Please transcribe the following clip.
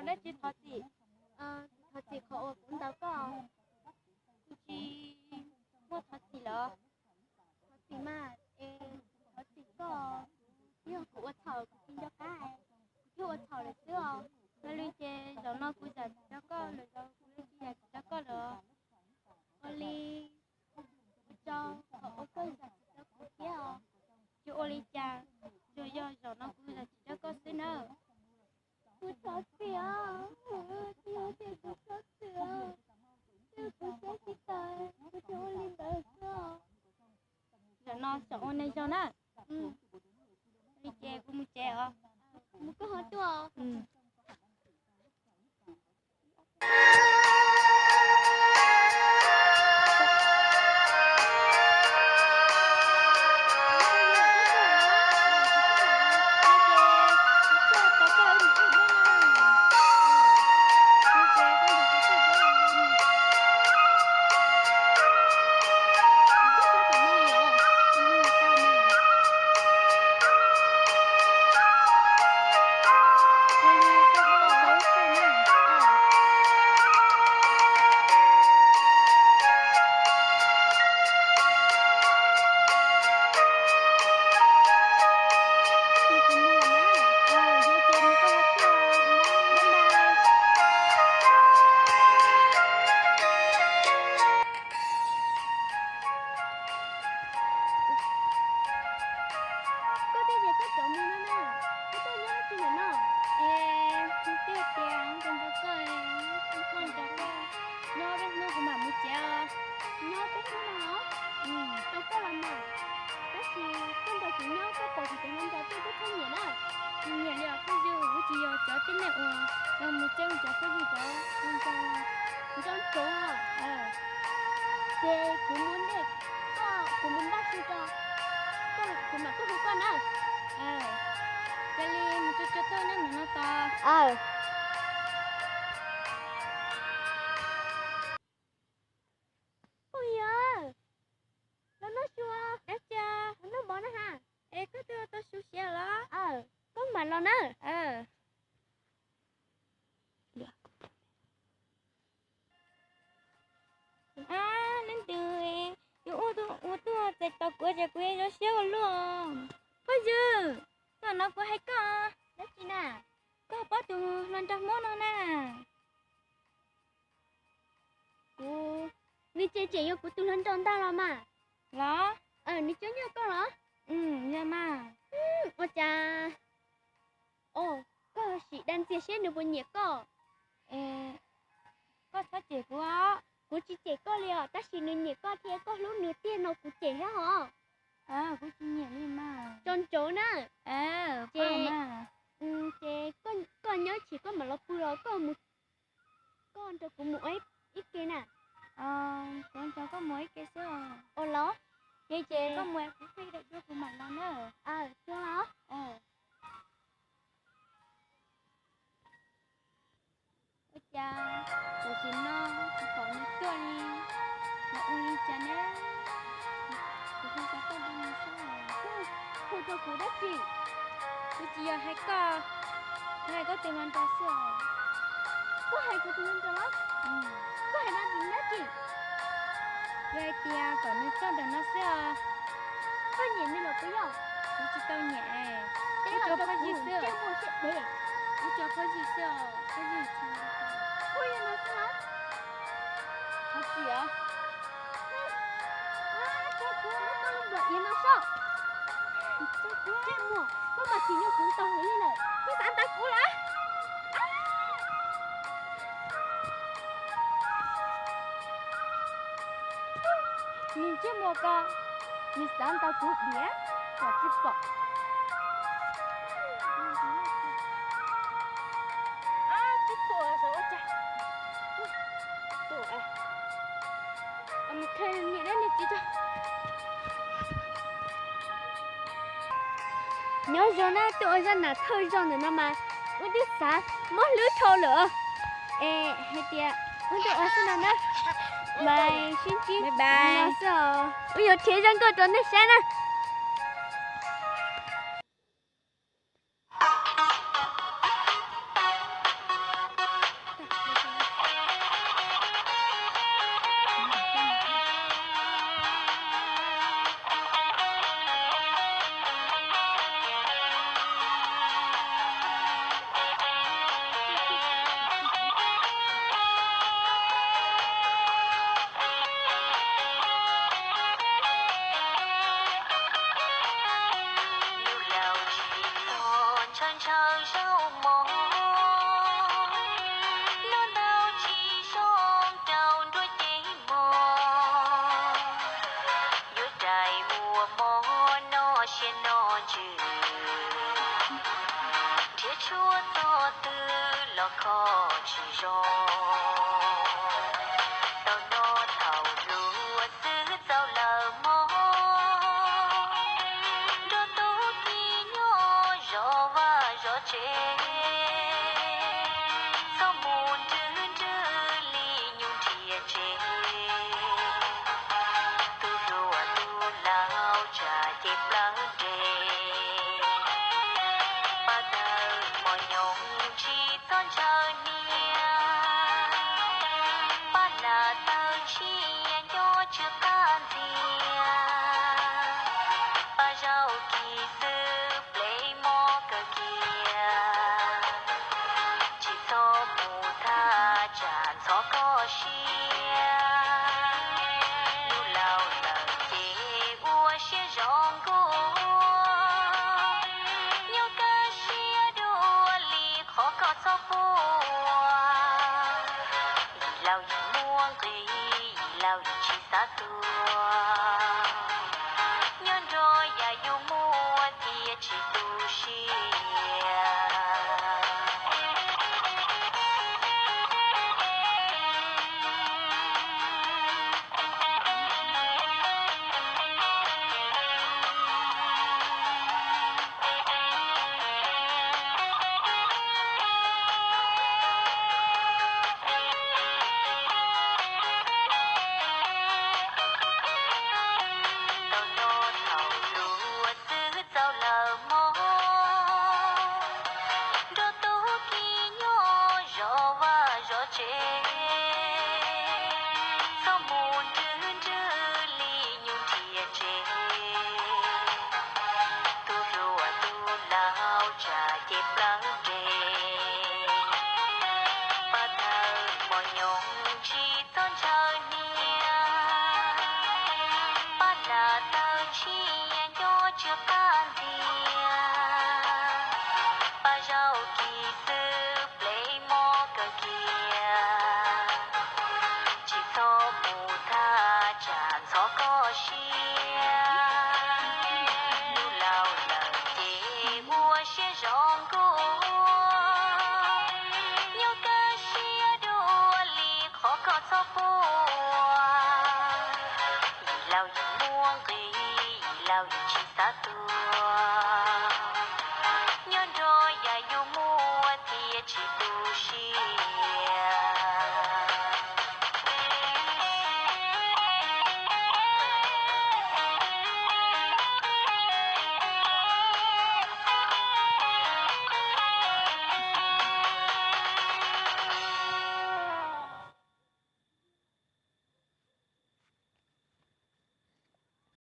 dab tsi thov txim? Thov txim qhov uas kuv ntaus koj. Kuv tsis muaj thov txim lawm. Thov txim mas es kuv thov txim koj, yog kuv ua txhaum kuv tsis nco qab, kuv thiaj ua txhaum lawm xwb os. Yog li ces zaum no kuv zam txim rau koj lawm, zaum kuv tsis zam txim rau koj lawm. Ua li, ua tsaug qhov uas koj zam txim rau kuv thiab os. Tsis ua li cas, tsuas yog zaum no kuv zam txim rau koj xwb nawb. Kuv thov txim os, tsis yog tias kuv thov txim os, twb kuv saib tsis taus, kuv tsuas ua li ntawd xwb os. Zaum no xyov ua neeg zoo na. Li ces kuv mus tsev os. Mus koj ho tuaj. Koj twb tias koj txawm mus no na, koj tuaj nyob dab tsi ntawm no? Es kuv twb tias kuv nco koj, kuv nco koj, nyob peb hnub kuv mam mus tsev os. Nyob peb hnub no los? Tau koj los mas. Tab sis koj nrog kuv nyob koj pom kuv cov hluas nraug twb txhob nyiam na. Tsis nyiam li os phooj ywg, kuv tsis yog cov tib neeg uas los mus txeeb cov phooj ywg cov hluas nraug nco ntsoov. Ces kuv mus ntej koj, kuv mus npaj su tso, kuv mam tuaj hu koj na. Cia li mus tsuag tsuag tuaj nyob ntawm no tos. Phooj ywg, los noj su. Dab tsi? Los noj mov na ha. Es koj twb tau su siav los? Koj mam los na. Ab, leej twg, yus ua tuaj txais tos kuv ces kuv zoo siab ua luaj. Phooj ywg, tuaj no kuv hais koj. Dab tsi na? Koj paub tus hluas nraug Hmoob no na? Kuv, nws ces tseem yog kuv tus hluas nraug ntag los mas. Los? Nws coj nyiaj koj los? Yog mas. Ua cas, o, koj sim dag ntxias seb nws puas nyiam koj. Koj txhob cem kuv os. Kuv tsis cem koj li os, tab sis nws nyiam koj thiab koj hlub nws tiag no kuv cem thiab hos. Kuv tsis nyiam li mas. Tso ntsoov na. Ces, ces koj nyob ib chim koj mam los pw los koj mus, koj nrog kuv mus ua ib ke na. Kuv nrog koj mus ib ke xwb. Ua los? Ces koj mus kuv pheej daim duab kuv mam los na. Tsuag los. Ua cas tam sim no kuv pom nws tuaj li, nws ua li cas ne? Kuv hu rau koj, hu rau kuv dab tsi? Kuv tsis yog hais koj, kuv hais koj tus hluas nraug xwb os. Koj hais kuv tus hluas nraug los? Koj hais no tus dab tsi? Kuv hais tias kom nws tuaj ntawm no xwb os. Koj nyiam nws los puas yog? Kuv tsis tau nyiam. Kuv tsuas phooj ywg xwb. Kuv tsuas phooj ywg xwb os, phooj ywg tsis. Phooj ywg no xwb los? Thov txim os. Tso kuv muab koj lub nplawm iav no soj. Ntsej muag, koj mas tsim nyog kuv ntau heev li lawm, koj xav ntaus kuv los? Nws ntsej muag ko, nws xav ntaus kuv diam, kom tsis pom. Twb tuaj saum ua cas, tuaj, mus qhia niam thiab niam txiv tso. Nyob zoo na, tuaj ua zaj nam thawj zaug ntawm no mas wb twb xav mob hlwb dhau lawm. Es hais tias wb tuaj ua xwb no na, mas sib ntsib no xwb os, wb yuav qhia zaj nkauj rau nej saib na. ntshaw zaub mog, noj ntau tsis zoo rau nruab ceeb mog. Yuav rais ua mov noj siab noj ntsws, nrhiav tshuaj txog twg los kho tsis zoo. Tau noj thaum hluas xwb txaus lawm mog, nrog tub ki nyob zov vaj zov tsev, txhob mus nrwg nrwg li nyuj nrhiav ntses. Tus hluas tus laus tsam ces plawv nres, pab tawg mos nyoos tsis txhob ntshaw hniav, pab lam taw tshiab nco tsw qab ntxiag, pab zaub kis xwb plev mob kawg kiag. Tsis txhob mus thaj tsam ntxhov koj siab, yus laus lawm ces ua siab zoo nkuaj, nyob kaj siab dua li qhov koj txhob quaj. Yim laus yim muaj nqis, yim laus yim tsis xav tuag, nyob nrog yam yus muaj thiaj tsis tu siab. Tau noj thaum hluas xwb txaus lawm mog, nrog tub ki nyob zov vaj zov tsev, txhob mus nrwg nrwg li nyuj nrhiav ntses. Tus hluas tus laus tsam ces